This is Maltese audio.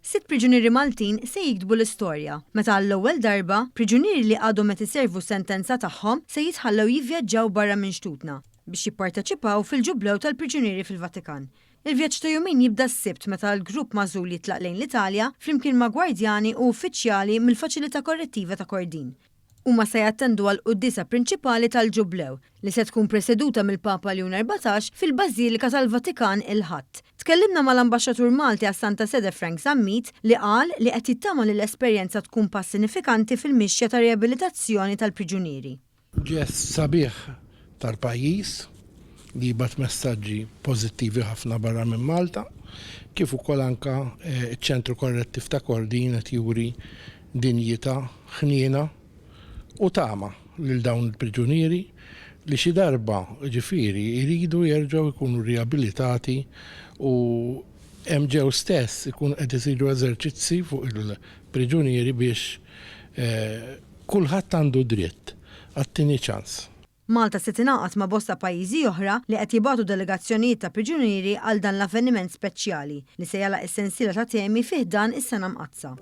Sitt priġunieri Maltin se jiktbu l-istorja, meta għall-ewwel darba, priġunieri li għadhom qed iservu s-sentenza tagħhom se jitħallew jivvjaġġaw barra minn xtutna biex jipparteċipaw fil-Ġublew tal-Priġunieri fil-Vatikan. Il-vjaġġ ta' jumejn jibda s-Sibt meta l-grupp magħżul jitlaq lejn l-Italja flimkien ma' gwardjani u uffiċjali mill-Faċilità Korrettiva ta' Kordin. Huma se jattendu għall-quddiesa prinċipali tal-Ġublew, li se tkun preseduta mill-Papa Ljun 14 fil-Bażilika tal-Vatikan il-Ħadd. Tkellimna mal-Ambaxxatur Malti għas-Santa Sede Frank Zammit li qal li qed jittama li l-esperjenza tkun pass sinifikanti fil-mixja ta' riabilitazzjoni tal-priġunieri. Ġest sabiħ tal-pajjiż li jibgħat messaġġi pożittivi ħafna barra minn Malta, kif ukoll anke ċ-Ċentru Korrettiv ta' Kordin qed juri dinjità, ħniena u tama lil dawn il-priġunieri li xi darba, jiġifieri, jridu jerġgħu jkunu riabilitati u hemm ġew stess ikunu qed isiru eżerċizzi fuq il-priġunieri biex kulħadd għandu dritt għat-tieni ċans. Malta se tingħaqad ma' bosta pajjiżi oħra li qed jibagħtu delegazzjonijiet ta' priġunieri għal dan l-avveniment speċjali li se jagħlaq is-sensiela ta' temi fi ħdan is-Sena Mqaddsa.